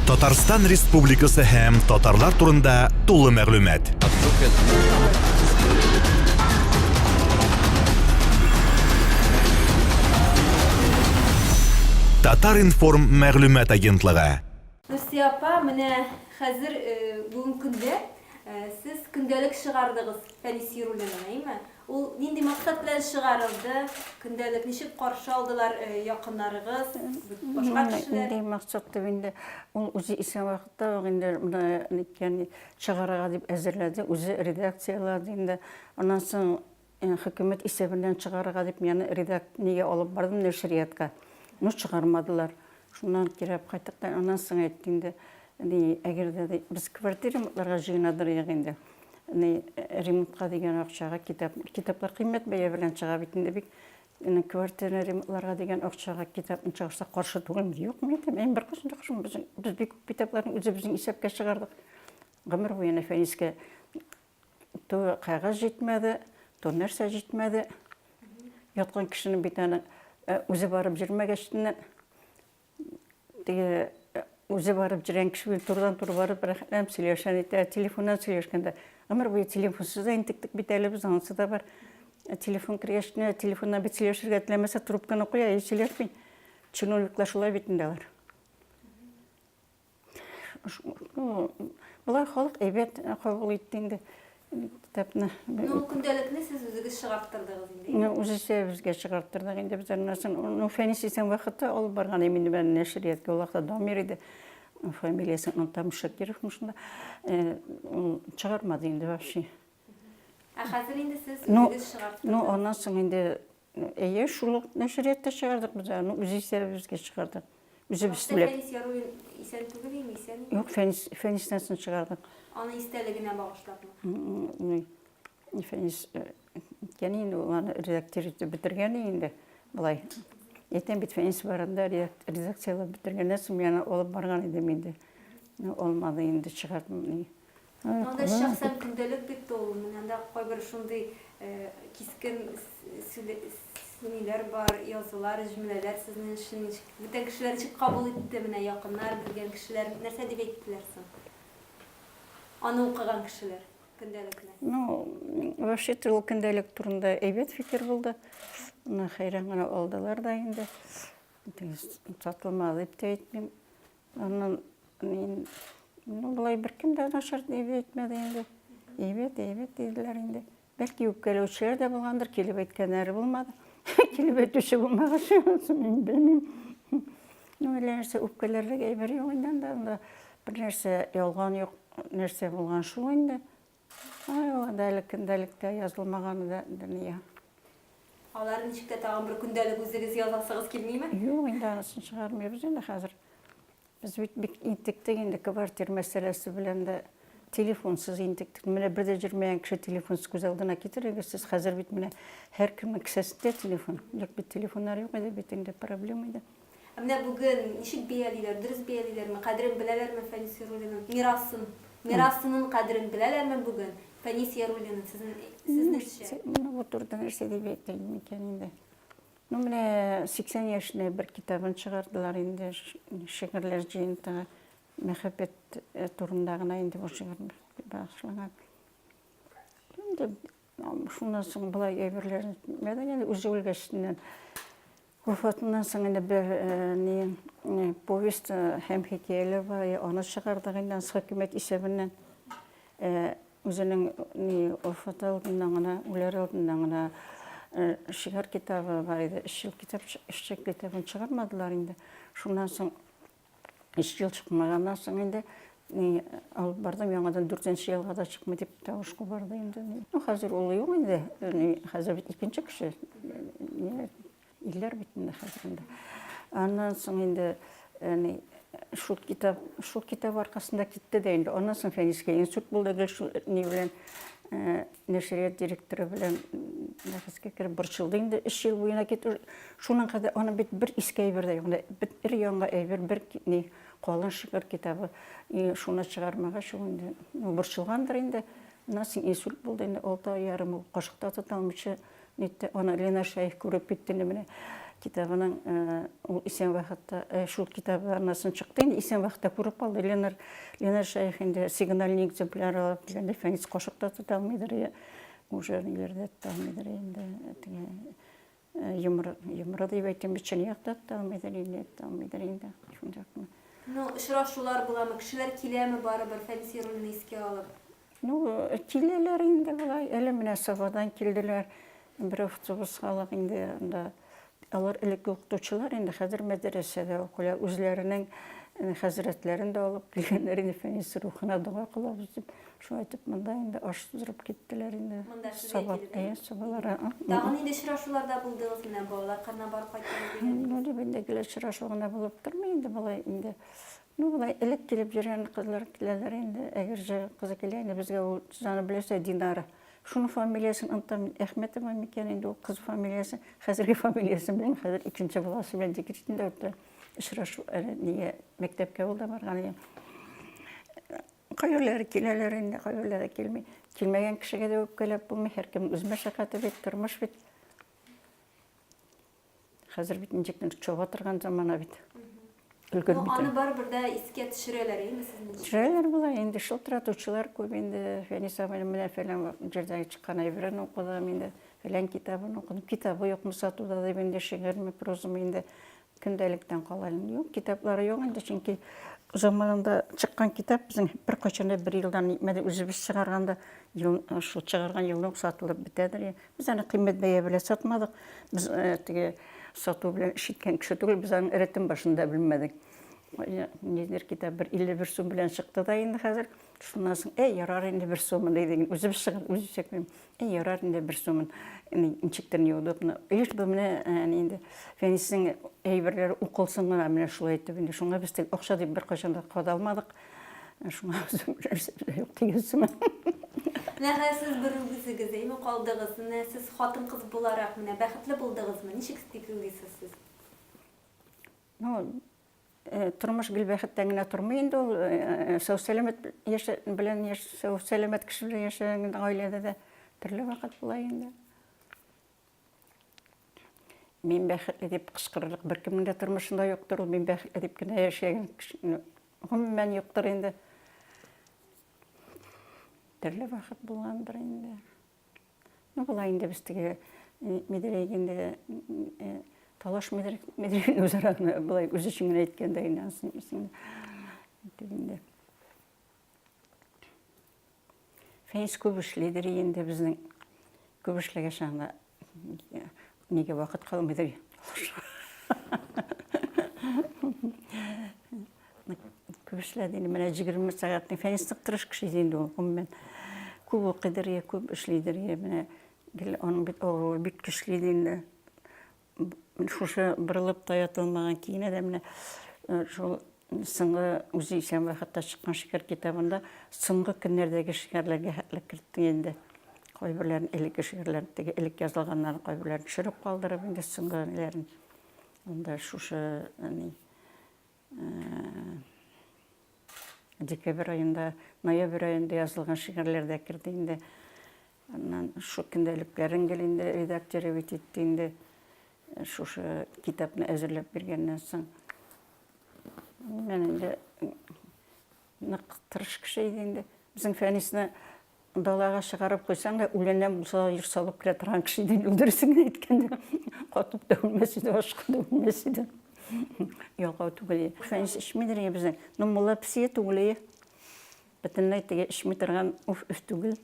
Татарстан Республикасы һәм татарлар турында тулы мәгълүмат. Татар-информ мәгълүмат агентлыгы. Нурсия апа, менә хәзер бүгенге көндә сез көндәлек чыгардыгыз Фәнис Яруллинның, әйеме? Ул нинди максат белән чыгарылды? Көндәлек ничек каршы алдылар якыннарыгыз, башка кешеләр? Нинди максат дип инде, ул үзе исән вакытта ук инде менә ниткән чыгарырга дип әзерләде, үзе редакцияләде инде. Аннан соң хөкүмәт исәбеннән чыгарырга дип мин аны редак нигә алып бардым нәшриятка. Ну, чыгармадылар. Шуннан кирәп кайттык та, аннан соң әйтте инде, ни, әгәр дә ди, без квартира ремонтларга җыенадыр идек инде. Ни, ремонтка дигән акчага китап, китаплар кыйммәт бәя белән чыга бит инде бик. Менә квартираны ремонтларга дигән акчага китапны чыгарса каршы түгелмен. Юк, мин әйтәм, мин беркайчан да каршы без, без бик күп китапларны үзебезнең исәпкә чыгардык. Гомер буена Фәнискә то кәгазь җитмәде, то нәрсә җитмәде. Яткан кешенең бит аны үзе барып җөрмәгәчтеннән Теге үзе барып җөргән кеше белән турыдан-туры барып рәхәтләнеп сөйләшә итә, телефоннан сөйләшкәндә. Гомер буе телефонсыз да интектек бит әле без, анысы да бар. Телефон кергәч, телефоннан бит сөйләшергә теләмәсә, трубканы куя и сөйләшми. Чиновниклар шулай бит инде алар. Ну, болай халык әйбәт кабул итте инде китапны. Ну, көндәлекне сез үзегез чыгарттырдыгыз инде. Ну, үзебезгә чыгарттырдык инде без аннан соң. Ну, Фәнис исән вакытта алып барган инде мин нәшриятка, ул вакытта Дамир иде. Фамилиясен онытам, Шакиров шунда. Ул чыгармады инде вообще. Ә хәзер инде сез үзегез чыгарттырдыгыз. Ну, аннан соң инде Әйе, шул ук нәшриятта чыгардык без аны, үз исәбебезгә чыгардык. Үзебез түләп. Фәнис Яруллин исән түгел инде, исән инде. Юк, Фәнис, Фәнистән соң чыгардык. Аны истәлегенә багышлапмы? Фәнис үткән инде, ул аны редактировать итеп бетергән инде. Болай. Әйтәм бит, Фәнис барында редакцияләп бетергәннән соң мин аны алып барган идем инде. Алмады инде, чыгардым. Анда шәхсән көндәлек бит ул. Менә анда кайбер шундый кискен ниләр бар, язулар, җөмләләр сезнең өчен ничек, бүтән кешеләр ничек кабул итте, менә якыннар, белгән кешеләр нәрсә дип әйттеләр соң? Аны укыган кешеләр, көндәлекне. Ну, вообще-то ул көндәлек турында әйбәт фикер булды. Аны хәйран гына алдылар да инде. Сатылмады дип тә әйтмим. Аннан мин, ну, болай беркем дә начар дип әйтмәде инде. Әйбәт, әйбәт диделәр инде. Бәлки үпкәләүчеләр дә булгандыр, килеп әйткәннәре булмады. Килеп әйтүче булмагач, мин белмим. Ну, әллә нәрсә үпкәләрлек әйбер юк инде анда. Анда бер нәрсә ялган юк, нәрсә булган шул инде. Ай, ул анда әле көндәлектә язылмаганы да дөнья. Алар ничек тә тагын бер көндәлек үзегез язасыгыз килмиме? Юк, инде анысын чыгармыйбыз инде хәзер. Без бит бик интектек инде квартир мәсьәләсе белән дә. Телефонсыз интектек. Менә бер дә йөрмәгән кеше телефонсыз күз алдына китерегез сез. Хәзер бит менә һәркемнең кесәсендә телефон. Элек бит телефоннар юк иде бит инде, проблема иде. Ә менә бүген ничек бәялиләр, дөрес бәялиләрме, кадерен беләләрме Фәнис Яруллинның мирасын? Мирасының кадерен беләләрме бүген Фәнис Яруллинның, сезнең, сезнеңчә? Менә бу турыда нәрсә дип әйтәм микән инде? Ну, менә 80 яшенә бер китабын чыгардылар инде, шигырьләр җыентыгы. Мәхәббәт турында гына инде бу шигырь багышланган. Инде шуннан соң болай әйберләр әйтмәдек инде, үзе үлгәченнән. Вафатыннан соң инде бер ни повесть һәм хикәяләр бар, аны чыгардык инде ансы хөкүмәт исәбеннән. Үзенең ни вафаты алдыннан гына, үләр алдыннан гына шигырь китабы бар иде. Өч ел китап, өч ел китабын чыгармадылар инде. Шуннан соң өч ел чыкмаганнан соң инде ни алып бардым, яңадан дүртенче елга да чыкмый дип тавыш кубарды инде. Ну, хәзер ул юк инде. Ни, хәзер бит икенче кеше. Ни, илләр бит инде хәзер инде. Аннан соң инде ни, шул китап, шул китап аркасында китте дә инде. Аннан соң Фәнискә инсульт булды, гел шул ни белән нәшрият директоры белән бәхәскә кереп борчылды инде. Өч ел буена китте. Шуның кадәр аны бит бер иске әйбер дә юк. Бер яңа әйбер, бер ни калын шигырь китабы. И шуны чыгармагач, ул инде ну, борчылгандыр инде. Аннан соң инсульт булды инде, алты ай ярым ул кашык та тота алмыйча нитте. Аны Ленар Шәех күреп китте инде менә. китабының ул исән вакытта шул китабы анасын чыкты инде исән вакытта күреп калды Ленар Ленар Шәех инде сигнальный экземпляр алып килгәндә Фәнис кашык та тота алмыйдыр уже ниләрдә тота алмыйдыр инде теге йомры йомры дип әйтәм чынаяк та тота алмыйдыр инде тота алмыйдыр инде шундый Ну, очрашулар буламы, кешеләр киләме барыбер Фәнис Яруллинны искә алып? Ну, киләләр инде болай. Әле менә Сабадан килделәр. Бер автобус халык инде анда. Алар элек укытучылар инде, хәзер мәдрәсәдә укыйлар. Үзләренең э, хәзрәтләрен дә алып килгәннәр инде Фәнис рухына дога кылабыз дип. Шулай итеп монда инде аш туздырып киттеләр инде. Монда сезгә Саба, килеп, әйе, Сабалар. Тагын нинди очрашуларда булдыгыз менә балалар кырына барып кайттыгыз дигән? Ну, дип инде гел очрашу гына булып тормый инде болай инде. Ну, болай элек килеп йөргән кызлар киләләр инде. Әгерҗе кызы килә инде безгә ул сез аны беләсез, Динара. Шуның фамилиясен онытам, Әхмәтова микән инде ул кыз фамилиясе. Хәзерге фамилиясен белмим, хәзер икенче баласы белән декретында үтте. Очрашу әле нигә мәктәпкә ул да барган иде. Кайберләре киләләр инде, кайберләре килми. Килмәгән кешегә дә үпкәләп булмый, һәркем үз мәшәкате бит, тормыш бит. Хәзер бит ничектер чаба торган замана бит. Өлгерми. Ну, аны барыбер дә искә төшерәләр, әйеме сезнең? Төшерәләр болай, инде шылтыратучылар күп инде. Фәнис абый менә фәлән җирдә чыккан әйберен укыдым инде, фәлән китабын укыдым. Китабы юкмы сатуда дип инде, шигырьме, прозамы инде. Көндәлектән кала инде. Юк, китаплары юк инде, чөнки заманында чыккан китап безнең беркайчан да бер елдан нитмәде, үзебез чыгарганда ел, шул чыгарган елны ук сатылып бетәдер. Без аны кыйммәт бәя белән сатмадык. Без э, теге сату белән эш иткән кеше түгел, без аның рәтен башын да белмәдек. Ниндидер китап бер 51 сум белән чыкты да инде хәзер. Шуннан соң, әй, ярар инде бер сумын диде. Үзебез чыгып, үзебез чыкмыйм. Әй, ярар инде бер сумын. Ничектер неудобно. Лишь бы менә э, инде Фәниснең әйберләре укылсын гына менә шулай итеп инде. Шуңа без теге акча дип беркайчан да кадалмадык. Шуңа юк дигән сыман. Менә хәзер сез бер үзегез әйме калдыгыз. Менә сез хатын-кыз буларак менә бәхетле булдыгызмы? Ничек дип уйлыйсыз сез? Ну, э, тормыш гел бәхеттән генә тормый инде ул. Э, э, сау-сәламәт яшә белән яш, сау-сәламәт кеше белән яшәгән гаиләдә дә төрле вакыт була инде. Мин бәхетле дип кычкырырлык беркемнең дә тормышында юктыр ул. Мин бәхетле дип кенә яшәгән кеше гомумән юктыр инде. Төрле вакыт булгандыр инде. Ну, болай инде без теге Медерәйг инде талаш Медерәйг Медерәйг үзара гына болай үз өчен генә әйткәндә инде ансын инде. Фәиз күп эшлидер инде безнең. Күп эшләгәч анда нигә вакыт калмыйдыр. Күп эшләде инде менә 20 сәгатьне. Фәиз нык тырыш кеше иде инде ул гомумән. Күп укыйдыр я, күп эшлидер я. Менә гел аның бит авыруы бик көчле иде инде. Шушы борылып та ятылмаган киенә дә менә э, шул соңгы үзе исән вакытта чыккан шикәр китабында соңгы көннәрдәге шикәрләргә хәтле кертте инде. Кайберләрен элекке шигырьләрен, теге элек язылганнарын кайберләрен төшереп калдырып инде соңгы ниләрен. Анда шушы ни э, декабрь аенда, ноябрь аенда язылган шигырьләр дә керде инде. Аннан шул көндәлекләрен гел инде редактировать итте инде. Шушы китапны әзерләп биргәннән соң. Мен инде нык тырыш кеше иде инде. Безнең Фәнисне далага чыгарып куйсаң да, үләннән булса да йорт салып керә торган кеше иде. Ул дөресен генә әйткәндә, катып та үлмәс иде, ашка да үлмәс иде. Ялкау түгел. Фәнис эчмидер инде безнең. Ну, мулла песие түгел. Бөтенләй теге эчми торган уф-өф түгел.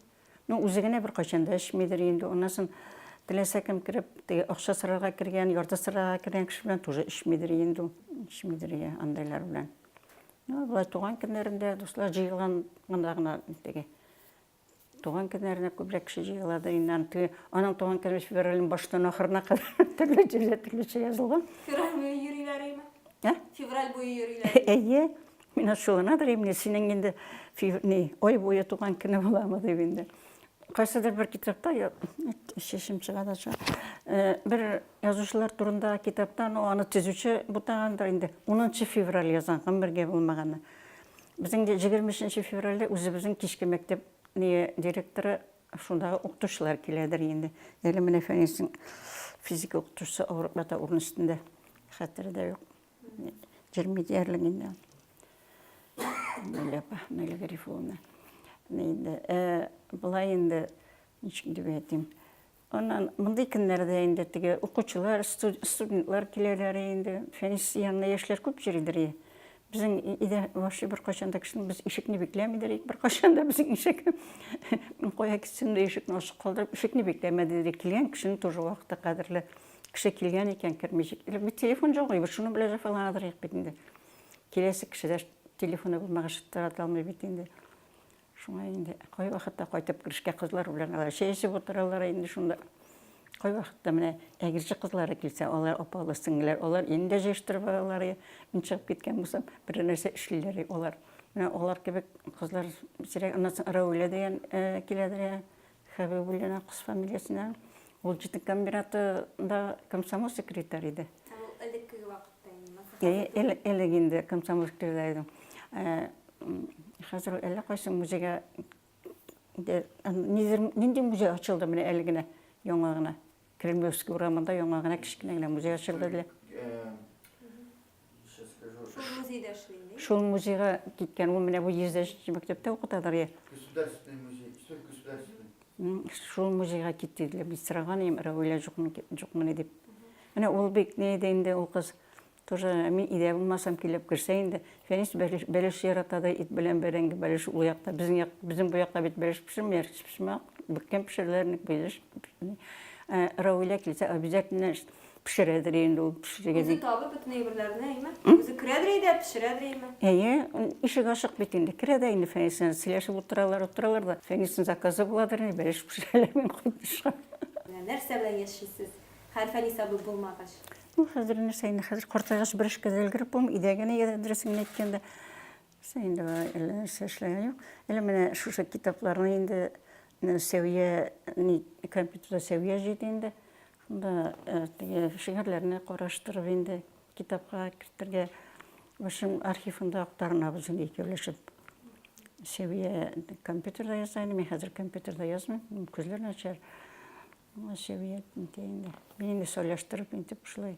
Ну, үзе генә беркайчан да эчмидер инде. Аннан соң теләсә кем кереп, теге акча сорарга кергән, ярты сорарга кергән кеше белән тоже эчмидер инде ул. Эчмидер я андыйлар белән. Ну, болай туган көннәрендә дуслар җыелганда гына теге туган көннәренә күбрәк кеше җыеладыр инде. Аны теге аның туган көне февральнең баштан ахырына кадәр төрле җирдә төрлечә язылган. Февраль буе йөриләр име? Ә? Февраль буе йөриләр. Әйе. Мин ачуланадыр инде, синең инде ни, ай буе туган көне буламы дип инде. Кайсыдыр бер китапта, чәчем чыга да чыга, э, бер язучылар турында китапта, ну, аны төзүче бутагандыр инде, 10 февраль язган, гомергә булмаганы. Безнең дә 23 февральдә үзебезнең кичке мәктәп директоры. Шундагы укытучылар киләдер инде. Әле менә Фәниснең физика укытучысы авырып ята урын өстендә. Хәтере дә юк. Җырмый диярлек инде. Наилә апа, Наилә Гарифулловна. Инде, э, болай инде, ничек дип әйтим, Аннан мондый көннәрдә инде теге укучылар, студентлар киләләр инде. Фәнис янына яшьләр күп йөридер. Безнең өйдә вообще беркайчан да кешене без ишекне бикләмидер идек, беркайчан да безнең ишек. Кая китсен дә ишекне ачык калдырып, ишекне бикләмәде диде. Килгән кешене тоже вакыты кадерле. Кеше килгән икән, кермичә. Бит телефон юк, бит шуның белән җәфаланадыр идек бит инде. Киләсе кеше дә телефоны булмагач шылтырата алмый бит инде. Шуңа инде кайвакытта кайтып керешкә кызлар белән алар чәй эчеп утыралар инде шунда. Кайвакытта менә Әгерҗе кызлары килсә, алар апалы сеңелләр, алар инде җыештырып алалар. Мин чыгып киткән булсам, бер нәрсә эшлиләр алар. Менә алар кебек кызлар сирәк. Аннан соң Рәүлә дигән э, киләдер, Хәбибуллина кыз фамилиясенә. Ул җитен комбинатында комсомол секретарь иде. Ул элеккеге вакытта инде. Әйе, элек инде комсомол секретарь иде. Э, Хәзер әллә кайсы музейга нидер нинди музей ачылды менә әле генә яңа гына. Кремлевский урамында яңа гына кечкенә генә музей ачылды әле. Шул музейда эшли инде. Шул музейга киткән ул менә бу 103 мәктәптә укытадыр я. Государственный музей, историк государственный. Шул музейга китте диделәр. Мин сораган идем, Рәвилә юкмыни дип. Менә ул бик ни иде инде ул кыз. Тоже мин өйдә булмасам килеп керсә инде. Фәнис бәлеш, бәлеш ярата да ит белән бәрәңге бәлеш ул якта. Безнең як, безнең бу якта бит бәлеш пешермиләр, өчпочмак, бөккән пешерәләр, бәлеш. Ә, Равилә килсә, обязательно пешерәдер инде ул пешерергә Үзе табып бөтен әйберләрне, әйме? Үзе керәдер өйдә, пешерәдер, әйме? Әйе, ишек ачык бит инде. Керә дә инде Фәнис белән сөйләшеп утыралар, утыралар да. Фәниснең заказы буладыр инде, бәлеш пешерәләр, мин кайтышка. Менә нәрсә белән яшисез? Хәер, Фәнис абый булмагач. Ну, хәзер нәрсә инде, хәзер картайгач бер эшкә дә өлгереп булмый, өйдә генә йөрә, дөресен генә әйткәндә. Нәрсә инде, әллә нәрсә эшләгән юк. Әле менә шушы китапларны инде Сәвия, ни, компьютерда Сәвия җыйды инде. Шунда э, теге шигырьләрне караштырып инде китапка кертергә. В общем, архивында актарынабыз инде икәүләшеп. Сәвия компьютерда яза инде, мин хәзер компьютерда язмыйм, күзләр начар. Сәвия нитә инде. Мин инде сөйләштереп нитеп шулай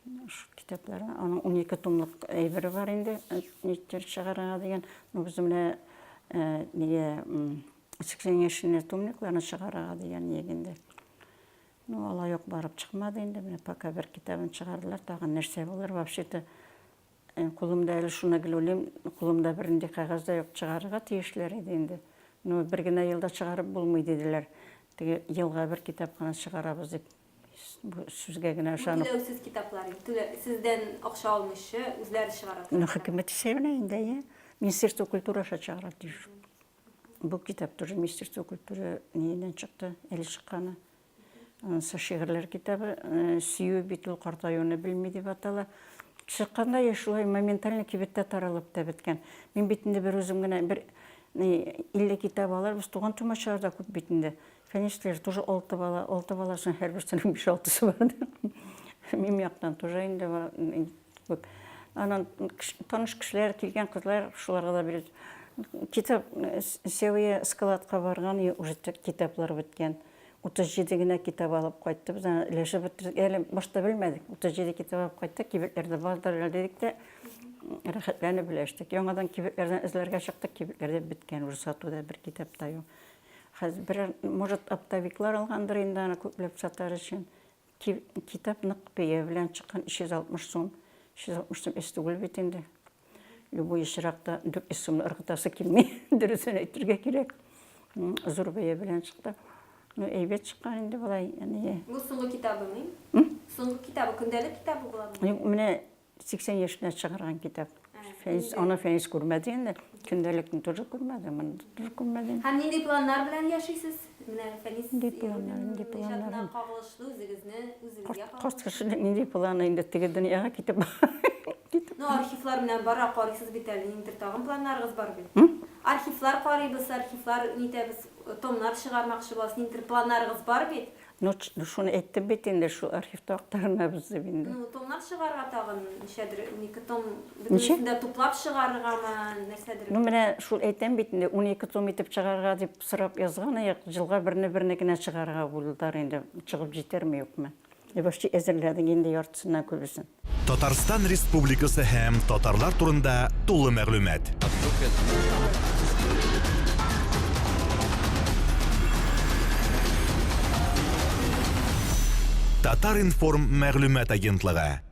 шул китапларны, аның 12 томлык әйбере бар инде, нитер чыгарырга дигән. Ну, без менә нигә 80 яшенә томникларны чыгарырга дигән ният инде. Ну, алай ук барып чыкмады инде. Менә пока бер китабын чыгардылар, тагын нәрсә булыр, вообще-то Кулымда әле шуны гел уйлыйм, кулымда бернинди кәгазь дә юк, чыгарырга тиешләр иде инде. Ну, бер генә елда чыгарып булмый, диделәр. Теге елга бер китап кына чыгарабыз дип. Бу сүзгә генә ышанып. Бу түләүсез китаплар инде. Түлә, сездән акча алмыйча, үзләре чыгара торган. Ну, хөкүмәт исәбенә инде, әйе. Министерство культуры аша чыгара тиеш. Бу китап тоже Министерство культуры ниеннән чыкты, әле чыкканы. Анысы шигырьләр китабы, Сөю бит ул картаюны белми дип атала. Чыкканда я шулай моментально кибеттә таралып та беткән. Мин бит инде бер үзем генә бер 50 китап алырбыз, туган тумачалар да күп бит инде. Конечно, тоже алты бала, алты баласының һәрберсенең биш-алтысы бар. Минем яктан тоже инде күп. Аннан таныш кешеләр, килгән кызлар, шуларга да биреп. Китап Сәвия складка барган, уже китаплар беткән. 37 генә китап алып кайтты. Без аны өләшеп бетердек. Әле башта белмәдек. 37 китап алып кайттык, кибетләрдә бардыр әле дидек тә, рәхәтләнеп өләштек. Яңадан кибетләрдән эзләргә чыктык, кибетләрдә беткән, уже сатуда бер китап та юк. Хәзер берәр, может, оптовиклар алгандыр инде аны күпләп сатар өчен. Китап нык бәя белән чыккан, 360 сум. 360 сум эш түгел бит инде. Любой очракта 400 сумны ыргытасы килми, дөресен әйтергә кирәк. Зур бәя белән чыкты. Ну, әйбәт чыккан инде болай, әни. Бу соңгы китабымы? Соңгы китабы, көндәлек китабы буламы? Юк, менә 80 яшенә чыгарган китап. Фәнис, аны Фәнис күрмәде инде. Көндәлекне тоже күрмәде, моны тоже күрмәде. Һәм нинди планнар белән яшисез? Менә Фәнис Нинди планнар, нинди планнар? Иҗатына кагылышлы үзегезне, үзегезгә кагылышлы. Карт кешенең нинди планы инде теге дөньяга китеп китеп. Ну, архивлар менә бара, карыйсыз бит әле, ниндидер тагын планнарыгыз бар бит. Архивлар карыйбыз, архивлар нитәбез, томнар чыгармакчы буласыз, ниндидер планнарыгыз бар бит. Ну, шуны әйттем бит инде, шул архивта актарынабыз дип инде. Ну, томнар чыгарырга тагын ничәдер, 12 том бөтенесен дә туплап чыгарыргамы, нәрсәдер? Ну, менә шул әйтәм бит инде, 12 том итеп чыгарырга дип сорап язган идек, елга берне-берне генә чыгарырга булдылар инде, чыгып җитәрме, юкмы. И вообще әзерләдек инде яртысыннан күбесен. Татарстан Республикасы һәм татарлар турында тулы мәгълүмат. Татар-информ мәгълүмат агентлыгы.